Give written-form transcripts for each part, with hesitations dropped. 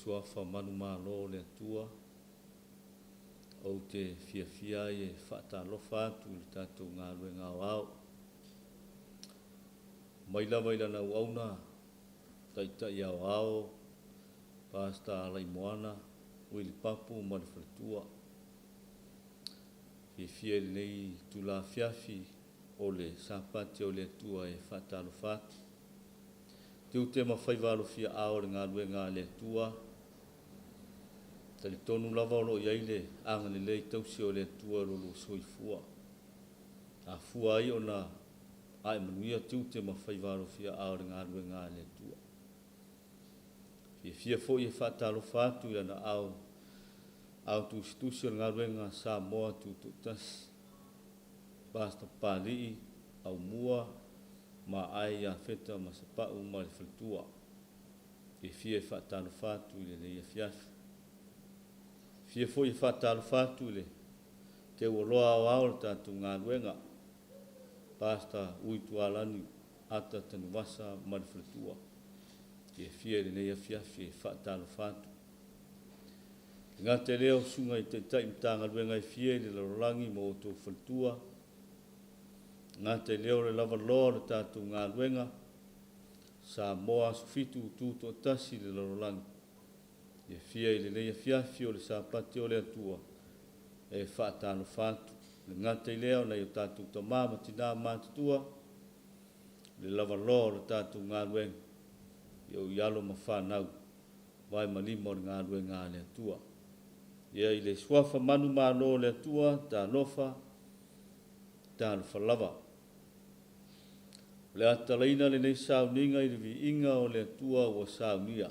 Suafa manumalo o le Atua, ou te fiafia ai e faatalofa atu i le tatou galuega aoao. Mai lava i lana auauna, Taitai Aoao, Pastor Alaimoana, Uili Papu ma le faletua. Fiafia i lenei itula afiafi o le Sapati o le Atua e faatalofa atu. Tiute ma faiva alofia ao le galuega a le Atua. Talitonu lava o lo o i ai le agalelei tausi o le Atua i lo lua soifua. A fua ai ona ae manuia tiute ma faiva alofia ao le galuega a le Atua. Fiafia foi e faatalofa atu i lana ao ao tusitusi o le galuega a Samoa Tutoatasi, Pastor Papalii, Aumua, Maae Iafeta ma Sapau ma le faletua. Fiafia e faatalofa atu i lenei afiafi. Fia foi e faatalofa atu i le teualoa aoao o le tatou galuega, Pastor Ui Tualani Ata Tanuvasa ma le faletua. Fiafia i lenei afiafi e faatalofa atu. E gata i lea o susuga i Taitai Matagaluega e fia i le lalolagi ma outou faletua, e gata i lea o le lavaloa o le tatou galuega, Samoa Aso Fitu Tutoatasi i le lalolagi. Fiafia i lenei afiafi o le Sapati o le Atua e faatalofa atu. E le gata i lea o nai o tatou tama ma tina matutua, le lavaloa o le tatou galuega, i ou i alo ma fanau, vae ma lima o le galuega a le Atua. Ia i le Suafa manumalo o le Atua, talofa, talofa lava. O le a tatalaina lenei sauniga i le viiga o le Atua ua saunia.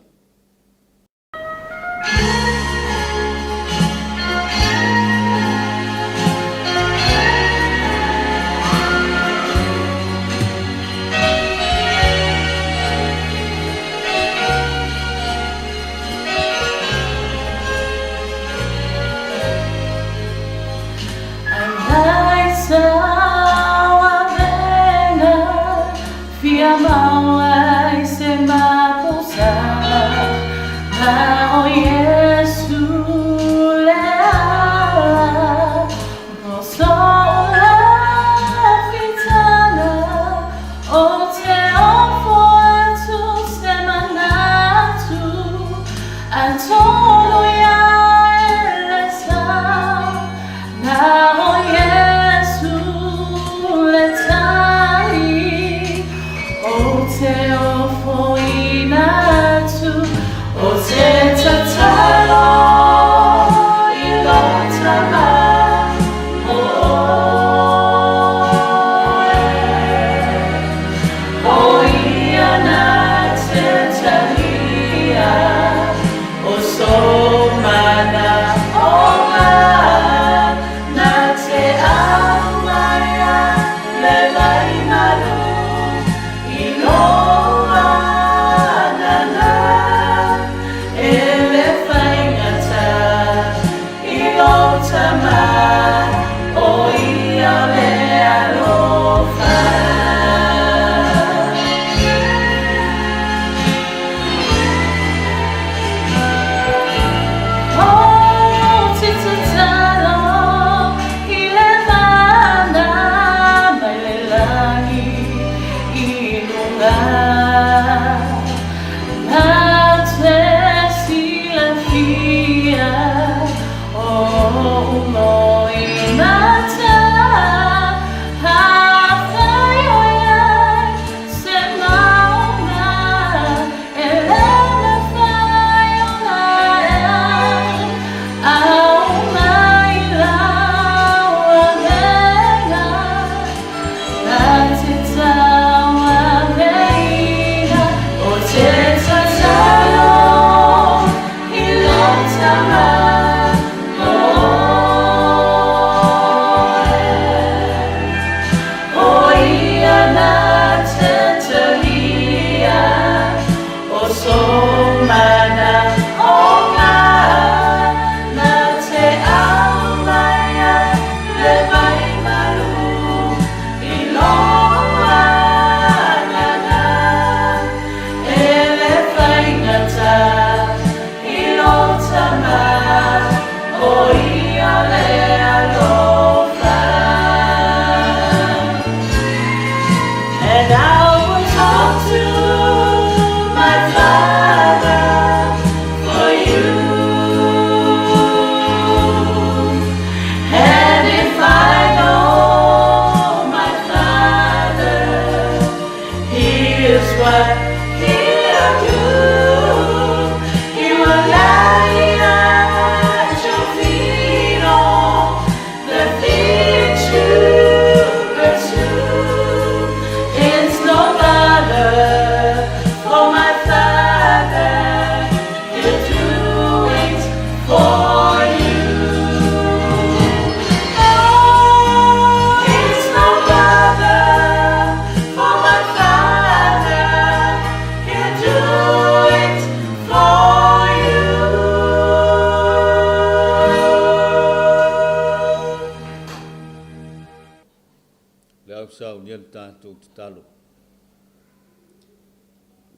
Le au saunia le tatou tatalo.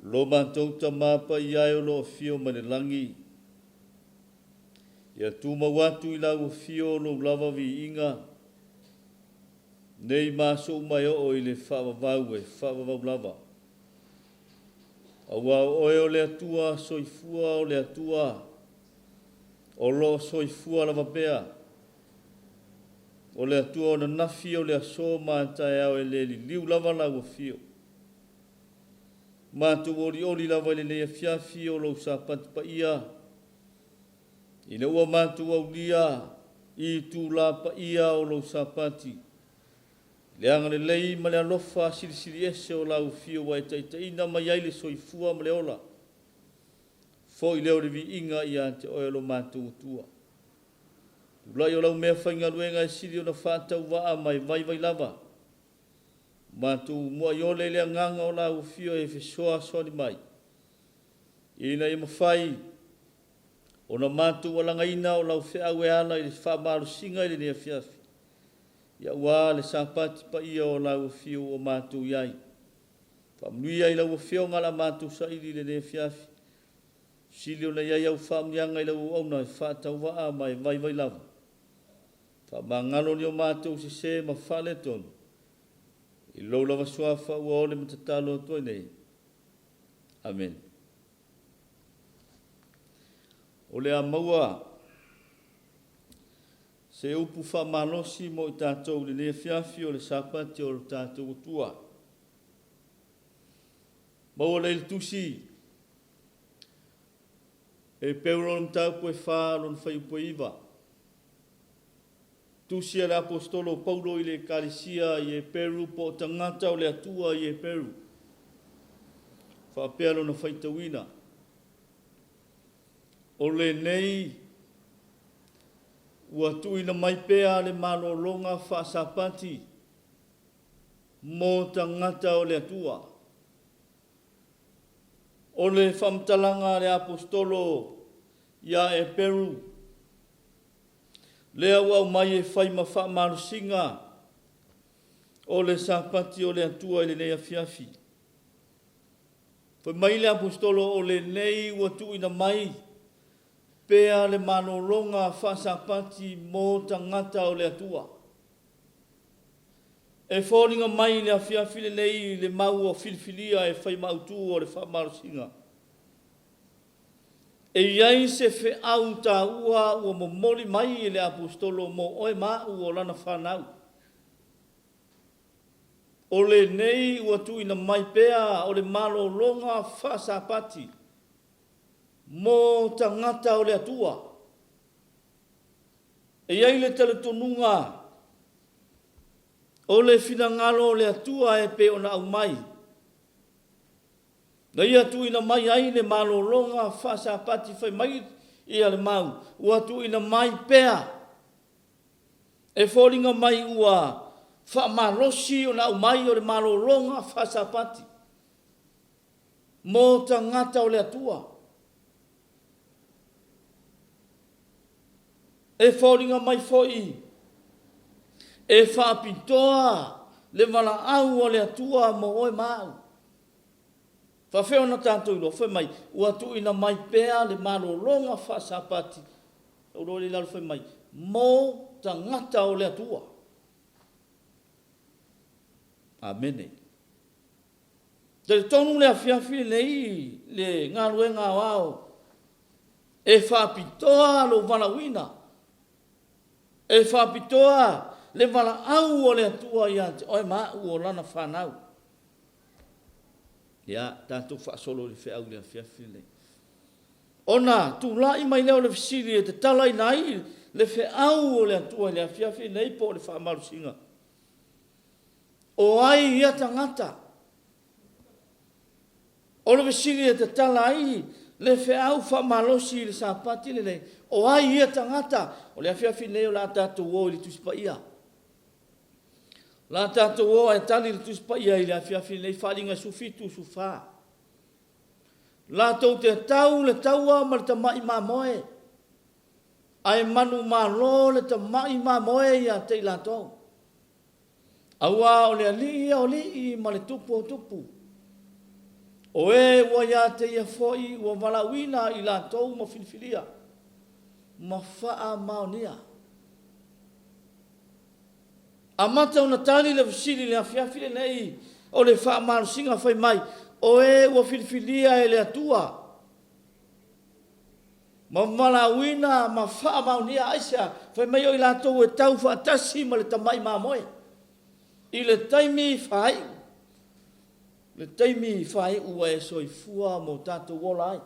Lo matou Tama paia e o lo o afio mai le lagi, ia tumau atu i lau afio lou lava viiga, nei ma aso uma e oo i le faavavau e faavavau lava. Aua o oe o le Atua soifua o le Atua o lo o soifua lava pea. O le Atua o ananafi, o le aso ma a taeao e le liliu lava lau afio. Matou olioli lava i lenei afiafi o lou Sapati paia, ina ua matou aulia i itulā paia o lou Sapati, le agalelei ma le alofa silisili ese o lau afio ua e taitaiina mai ai le soifua ma le ola. Foi lea o le viiga ia te oe o lo matou Atua. Tulai o lau mea faigaluega e sili ona faatauvaa ma e vaivai lava. Matou muai ole i le agaga o lau afio e fesoasoani mai. Ina ia mafai ona matou alagaina o lau feau e ala i le faamalosiga i lenei afiafi. Ia aua le Sapati paia o lau afio ua matou i ai. Faamanuia i lau afioga la matou saili i lenei afiafi. Sili ona i ai au faamanuiaga i lau auauna e faatauvaa ma e vaivai lava. Faamagalo ni o matou sesē ma faaletonu. I lou lava suafa ua ole ma tatalo atu ai nei. Amene. O le a maua se upu faamalosi mo i tatou i lenei afiafi o le Sapati o le tatou Atua. Maua lea i le tusi Eperu o le mataupu e 4 lona fuaiupu e 9. Tusi a le Aposetolo o Paulo i le Ekalesia i Eperu po o tagata o le Atua i Eperu. Faapea lona faitauina. O lenei ua tuuina mai pea le malologa faasapati mo tagata o le Atua. O le faamatalaga a le Aposetolo ia Eperu, lea ua aumai e fai ma faamalosiga o le Sapati o le Atua i lenei afiafi. Fai mai le Aposetolo o lenei ua tuuina mai pea le malologa faasapati mo tagata o le Atua. E foliga mai i le afiafi lenei le mau o filifilia e fai maautu o le faamalosiga. E i ai se feau taua ua momoli mai e le Aposetolo mo oe ma au o lana fanau. O lenei ua tuuina mai pea o le malologa faasapati mo tagata o le Atua. E i ai le talitonuga o le finagalo o le Atua e pei ona aumai. Na ia tuuina mai ai le malologa faasapati fai mai ia le mau, ua tuuina mai pea. E foliga mai ua faamalosi ona aumai o le malologa faasapati mo tagata o le Atua. E foliga mai foi e faapitoa le valaau o le Atua mo oe ma au. Faafefea ona tatou iloa? Fai mai, ua tuuina mai pea le malologa faasapati. O lo le lalo fai mai, mo tagata o le Atua. Amene. Talitonu le afiafi lenei le galuega aoao e faapitoa lou valaauina, e faapitoa le valaau o le Atua ia te oe ma au o lana fanau. Ia, tatou faasolo i le feau i le afiafi lenei. Ona tulai mai lea o le fesili e tatalaina ai le feau o le Atua i le afiafi lenei po o le faamalosiga. O ai ia tagata? O le fesili e tatala ai le feau faamalosi i le Sapati lenei, o ai ia tagata? O le afiafi lenei o le a tatou o i le Tusi Paia. O le a tatou o ae tali le Tusi Paia i le afiafi lenei, Faaaliga 17, 14. Latou te tau le taua ma le tamai mamoe, ae manumalo le tamai mamoe ia te i latou. Auā o le Alii ia o alii ma le Tupu o tupu. O e ua ia te ia foi ua valaauina i latou ma filifilia ma faamaonia. Amata ona tali le fesili i le afiafi lenei o le faamalosiga fai mai, o e ua filifilia e le Atua ma valaauina ma faamaonia, aisea? Fai mai o i latou e tau faatasi ma le tamai mamoe i le taimi faaiu, le taimi faaiu ua e soifua ma o tatou ola ai.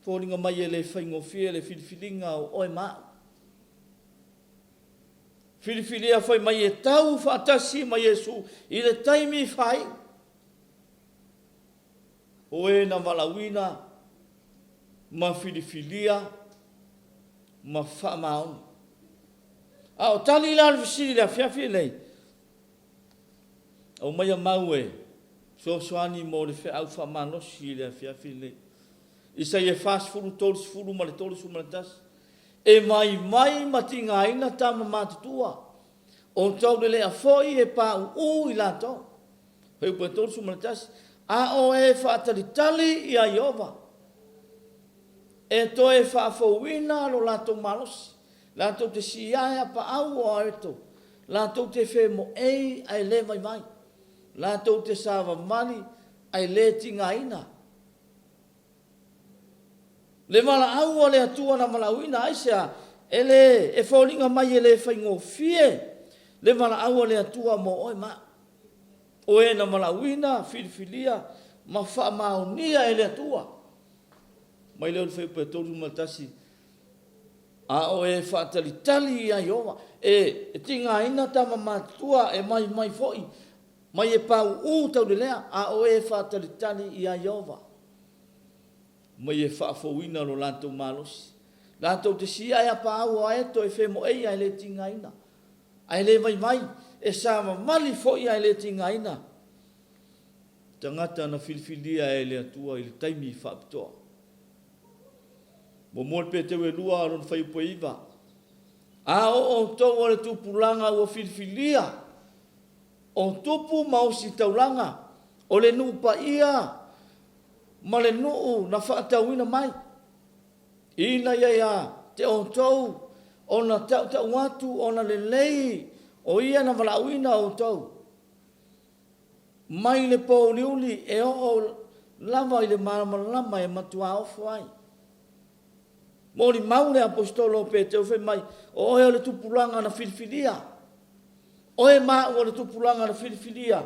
Foliga mai e le faigofie le filifiliga o oe ma au. Filifilia fai mai e tau faatasi ma Iesu i le taimi faaiu. O e na valaauina ma filifilia ma faamaoni. A o tali la le fesili i le afiafi lenei, aumaia mau e fesoasoani mo le feau faamalosi i le afiafi lenei. Isaia 40, 30 ma le 31. E vaivai ma tigaina tama matutua, o taulelea foi e pauu i latou. Fuaiupu 31, A o e faatalitali ia Ieova, e toe faafouina lo latou malosi, latou te sii ae apaau o aeto, latou te femoei ae le vaivai, latou te savavali ae le tigaina. Le valaau a le Atua na valaauina, aisea? E le, e foliga mai e le faigofie le valaau a le Atua mo oe ma au. O e na valaauina, filifilia ma faamaonia e le Atua. Mai lea o le fuaiupu e 31, a o e faatalitali ia Ieova, e tigaina tama matutua, e maimai foi, mai e pauu taulelea, a o e faatalitali ia Ieova, mai e faafouina lo latou malosi. Latou te siae apaau o aeto e femoei ae le tigaina, ae le vaivai, e savavali foi ae le tigaina. Tagata na filifilia e le Atua i le taimi faapitoa. Muamua le Peteu e 2 lona fuaiupu e 9. A o outou o le tupulaga ua filifilia, o tupu ma ositaulaga, o le nuu paia ma le nuu na faatauina mai, ina ia ia te outou ona tautau atu ona lelei o ia na valaauina outou mai le pōuliuli e oo lava i le malamalama e matuā ofo ai. Molimau le Aposetolo o Peteu fai mai, o oe o le tupulaga na filifilia, oe ma au o le tupulaga na filifilia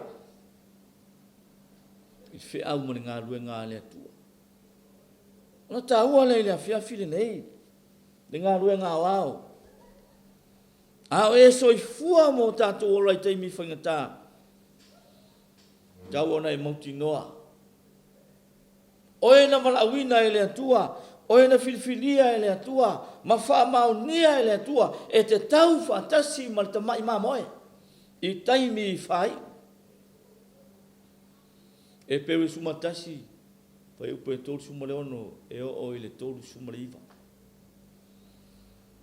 i le feau ma le galuega a le Atua. Ona taua lea i le afiafi lenei, le galuega aoao. A o e soifua mo tatou ola i taimi faigata, tau ona e mautinoa. Oe na valaauina e le Atua, oe na filifilia e le Atua, ma faamaonia e le Atua, e te tau faatasi ma le tamai mamoe i taimi faaiu. Epeu 11, fuaiupu e 36 e oo i le 39.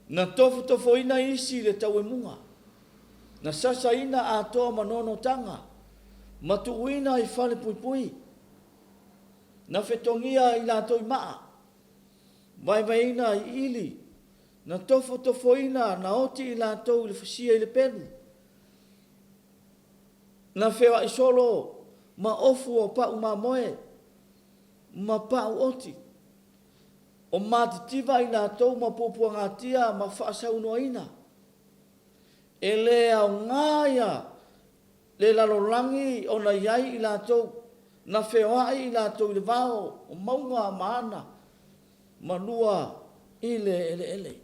Na tofotofoina isi i le tauemuga, na sasaina atoa ma nonotaga, ma tuuina i fale puipui. Na fetogia i latou i maa, vaevaeina i ili, na tofotofoina, na oti i latou i le fasia i le pelu. Na feoai solo ma ofu o pau mamoe ma pau oti. O matitiva i latou ma puapuagatia ma faasaunoaina. E le aoga ia le lalolagi ona i ai i latou, na feoai i latou i le vao o mauga ma ana ma lua i le eleele.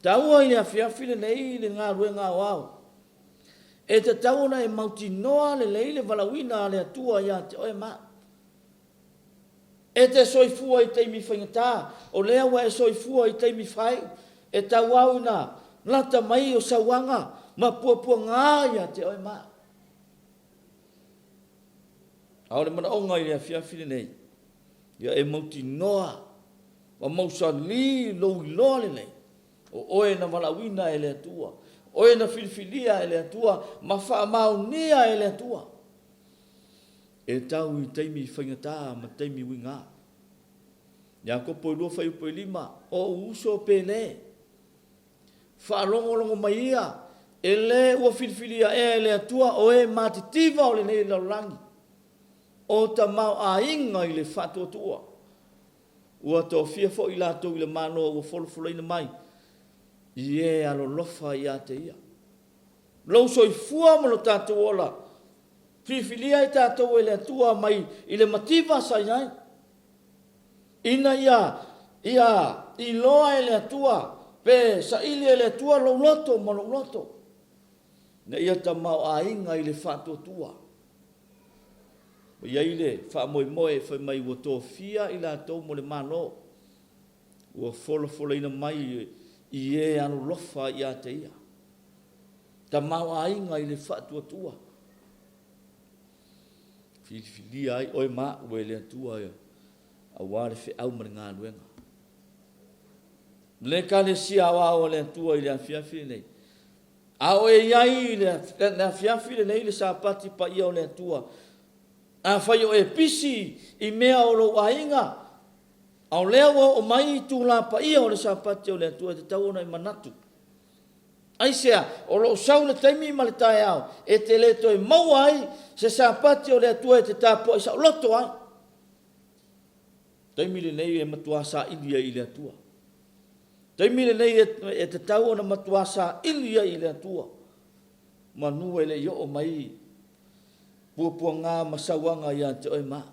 Taua i le afiafi lenei le galuega aoao. E tatau ona e mautinoa lelei le valaauina a le Atua ia te oe ma au. E te soifua i taimi faigata, o lea ua e soifua i taimi faaiu, e tauau ina lata mai o sauaga ma puapuaga ia te oe ma au. A o le manaoga i le afiafi lenei, ia e mautinoa ma mausali lou iloa lelei, o oe na valaauina e le Atua. O e na filifilia e le Atua ma faamaonia e le Atua. E tau i taimi faigata ma taimi uiga. Iakopo e 2:5, O ou uso pe le. Faalogologo mai ia, e le ua filifilia ea e le Atua o e matitiva o lenei lalolagi, o tamaoaiga i le faatuatua. Ua tofia foi i latou i le Malo ua folafolaina mai i e alolofa ia te ia. Lou soifua ma lo tatou ola, filifilia ai tatou e le Atua mai i le mativa sa i ai, ina ia ia iloa e le Atua pe saili e le Atua lou loto ma lou loto, ina ia tamaoaiga i le faatuatua. Ua i ai le faamoemoe fai mai ua tofia i latou mo le Malo, ua folafolaina mai i e alolofa ia te ia. Tamaoaiga i le faatuatua. Filifilia ai oe ma au e le Atua aua le feau ma le galuega. Le Ekalesia Aoao a le Atua i le afiafi lenei. A o e i ai i le afiafi lenei le Sapati paia o le Atua, afai o e pisi i mea o lou aiga, a o lea ua oo mai itula paia o le Sapati o le Atua, e tatau ona e manatu. Aisea? O lo o sau le taimi ma le taeao e te le toe maua ai se Sapati o le Atua e te tapuai saoloto ai. Taimi lenei e matuā saili ai i le Atua. Taimi lenei e tatau ona matuā saili ai i le Atua, manu e le i oo mai puapuaga ma sauaga ia te oe ma au.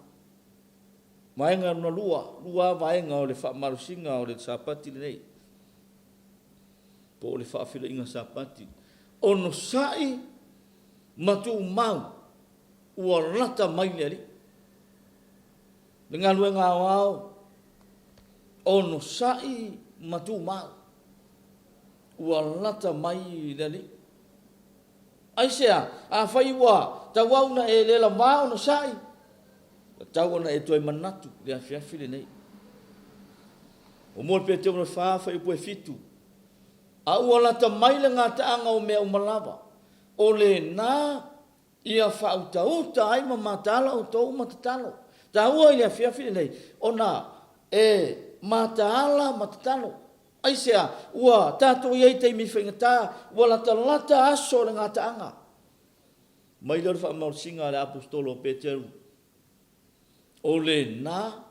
Vaega lona lua, lua vaega o le faamalosiga o le Sapati lenei, po o le faafilaiga Sapati, onosai ma tumau ua lata mai le Alii. Le galuega aoao, onosai ma tumau, ua lata mai le Alii. Aisea? Afai ua tauau ina e le lavā onosai, ua tatau ona e toe manatu i le afiafi lenei. Ua mua le Petero 4, fuaiupu e 7, A ua lata mai le gataaga o mea uma lava, o lena Ia faautauta ai ma mataala outou ma tatalo. Taua i le afiafi lenei, ona e mataala ma tatalo. Aisea? Ua tatou i ai i taimi faigata, ua latalata aso o le gataaga. Mai lea o le faamalosiga a le Aposetolo o Peteru, O lena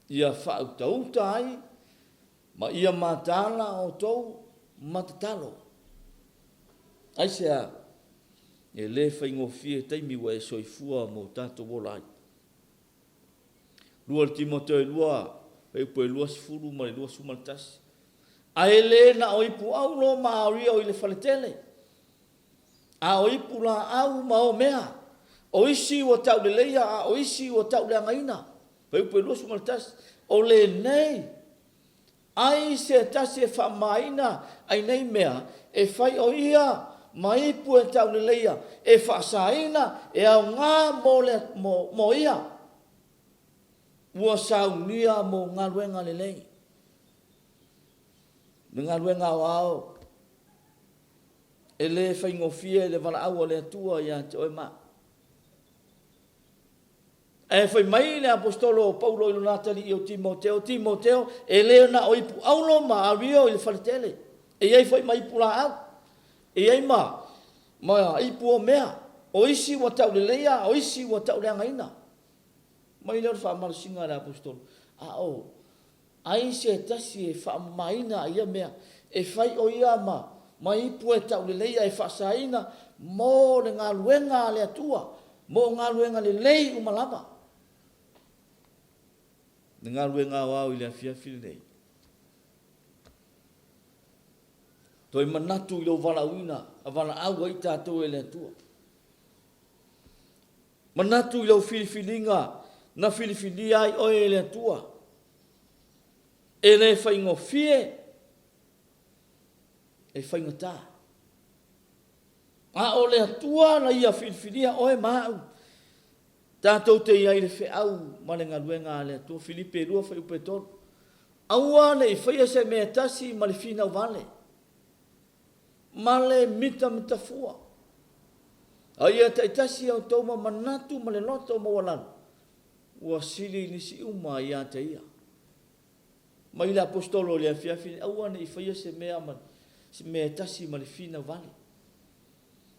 ia faautauta ai Ma ia mataala outou ma tatalo. Aisea? E le faigofie taimi ua e soifua ma o tatou ola ai. 2 Timoteo e 2, fuaiupu e 20 ma le 21. Ae le na o ipu aulo ma aoria o i le faletele, a o ipu laau ma o mea, o isi ua tauleleia a o isi ua tauleagaina. Fuaiupu e 21, O lenei ai se tasi e faamamaina ai nei mea, e fai o ia ma ipu e tauleleia, e faasaina, e aoga mo, le, mo, mo ia. Ua saunia mo galuega lelei. Le galuega aoao e le faigofie le valaau a le Atua ia te oe ma au. Ae fai mai le Aposetolo o Paulo i lona atalii o Timoteo, Timoteo, e le na o ipu aulo ma ario i le faletele, e i ai foi ma ipu laau, e i ai ma, ma ipu o mea, o isi ua tauleleia, o isi ua tauleagaina. Mai lea o le faamalosiga a le Aposetolo, a o ai se tasi e faamamaina ia mea, e fai o ia ma, ma ipu e tauleleia e faasaina mo le galuega a le Atua, mo galuega lelei uma lava. Le galuega aoao i le afiafi lenei. Toe manatu i lou valaauina, a valaau ai tatou e le Atua. Manatu i lau filifiliga na filifilia ai oe e le Atua. E le faigofie, e faigata. A o le Atua na ia filifilia oe ma au, tatou te i ai i le feau ma le galuega a le Atua. Filipe 2 fuaiupu e 3. Aua ne i faia se mea e tasi ma le finau vale. ma le mitamitafua. A ia taitasi a outou ma manatu ma le loto maualalo, ua sili nisi uma ia te ia. Mai le Aposetolo i le afiafi lenei, aua ne i faia se mea ma se mea e tasi ma le finau vale.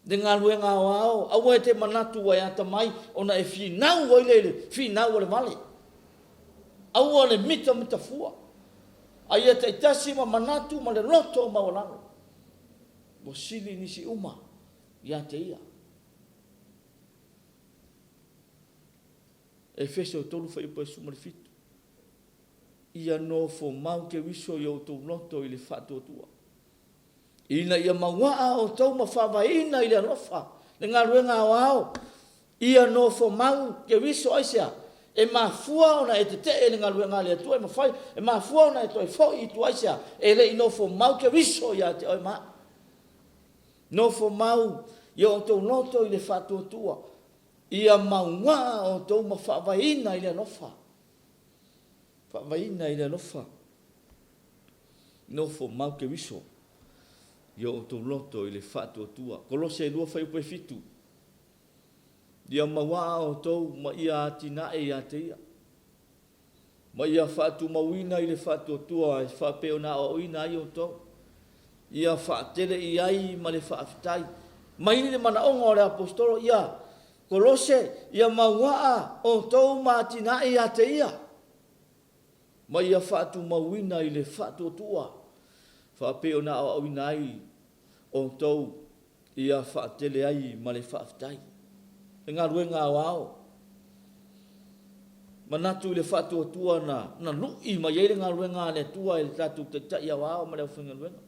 Le galuega aoao, aua e te manatu ua e atamai ona e finau ai lea i le finau a le vale. Aua le mitamitafua, a ia taitasi ma manatu ma le loto maualalo, ua sili nisi uma ia te ia. Efeso 3 fuaiupu e 17. Ia nofo mau Keriso i o outou loto i le faatuatua, ina ia mauaa outou ma faavaeina i le alofa le galuega aoao. Ia nofo mau Keriso, aisea? E mafua ona e tetee i le galuega a le Atua e mafai, e mafua ona e toe foi i tua, aisea? E le i nofo mau Keriso ia te oe ma au. Nofo mau i o outou loto i le faatuatua, ia mauaa outou ma faavaeina i le alofa. Faavaeina i le alofa. Nofo mau Keriso i o outou loto i le faatuatua. Kolose 2 fuaiupu e 7. Ia mauaa outou ma ia atinae ia te ia, ma ia faatumauina i le faatuatua e faapei ona aoaoina ai outou. Ia faatele i ai ma le faafetai. Mai le manaoga o le Aposetolo ia Kolose, ia mauaa outou ma atinae ia te ia, ma ia faatumauina i le faatuatua, faapei ona aoaoina ai outou, ia faatele ai ma le faafetai. Le galuega aoao. Manatu i le faatuatua na, na lui mai ai le galuega a le Atua e le tatou Taitai aoao ma le aufaigaluega.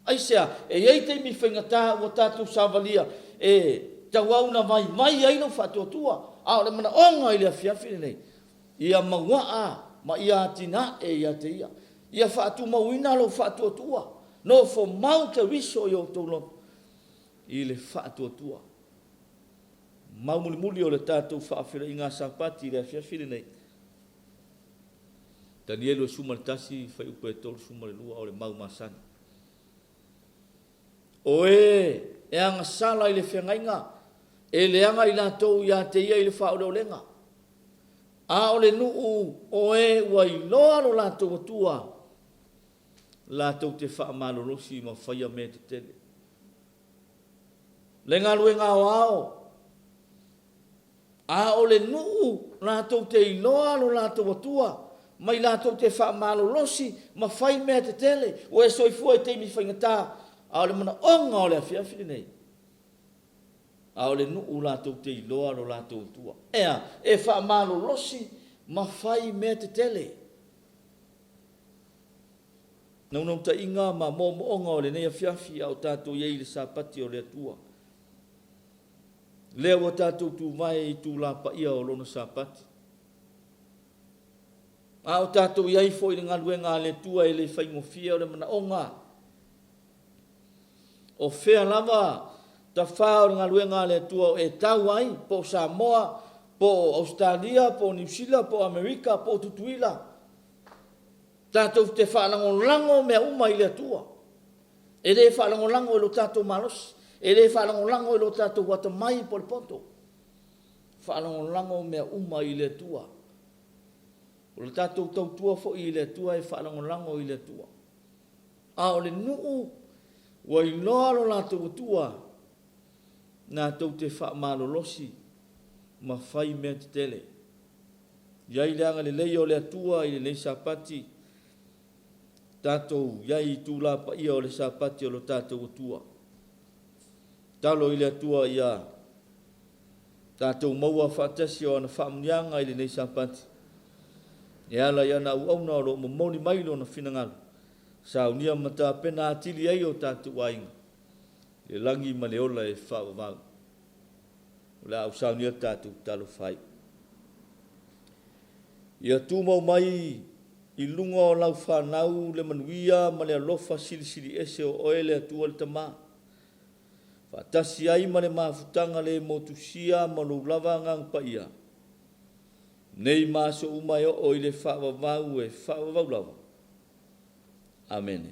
Aisea? E i ai taimi faigata ua tatou savalia e tauau na vaivai ai lou faatuatua, a o le manaoga i le afiafi lenei, ia mauaa ma ia atinae ia te ia. Ia faatumauina lou faatuatua, nofo mau Keriso i outou loto i le faatuatua. Mau mulimuli o le tatou faafeiloaiga Sapati i le afiafi lenei. Tanielu 11, fuaiupu e 32, o le mau masani. O e e agasala i le feagaiga, e leaga i latou ia te ia i le faaoleolega. A o le nuu o e ua iloa lo latou Atua, latou te faamalolosi ma faia mea tetele. Le galuega aoao, A o le nuu latou te iloa lo latou Atua, mai latou te faamalolosi ma fai mea tetele, ua e soifua i taimi faigata, a o le manaoga o le afiafi lenei, a o le nuu latou te iloa lo latou Atua. E a? E faamalolosi ma fai mea tetele. Naunautaiga ma moomooga o lenei afiafi a o tatou i ai i le Sapati o le Atua. Lea ua tatou tuvae i itulā paia o Lona Sapati. A o tatou i ai foi i le galuega a le Atua e le faigofie o le manaoga. O fea lava tafā o le galuega a le Atua o e tau ai, po o Samoa, po o Ausetalia, po o Niu Sila, po o Amerika, po o Tutuila, tatou te faalagolago mea uma i le Atua. E le faalagolago i lo tatou malosi, e le faalagolago i lo tatou atamai po o le poto. Faalagolago mea uma i le Atua. O le tatou tautua foi i le Atua e faalagolago i le Atua. A o le nuu ua iloa lo latou Atua, latou te faamalolosi ma fai mea tetele. I ai le agalelei o le Atua i lenei Sapati, Tatou i ai i itulā paia o le Sapati o lo tatou Atua. Tatalo i le Atua ia tatou maua faatasi o ana faamuniaga i lenei Sapati, e ala i ana auauna o lo o momoli mai Lona finagalo, saunia ma tapena atili ai o tatou aiga i le lagi ma le ola e faavavau. O le a ou saunia le tatou tatalo fai. Ia tumau mai I luga o lau fanau le manuia ma le alofa silisili ese o oe le Atua le Tama, faatasi ai ma le mafutaga le motusia ma lou lava Agaga Paia, nei ma aso uma e oo i le faavavau e faavavau lava. Amene.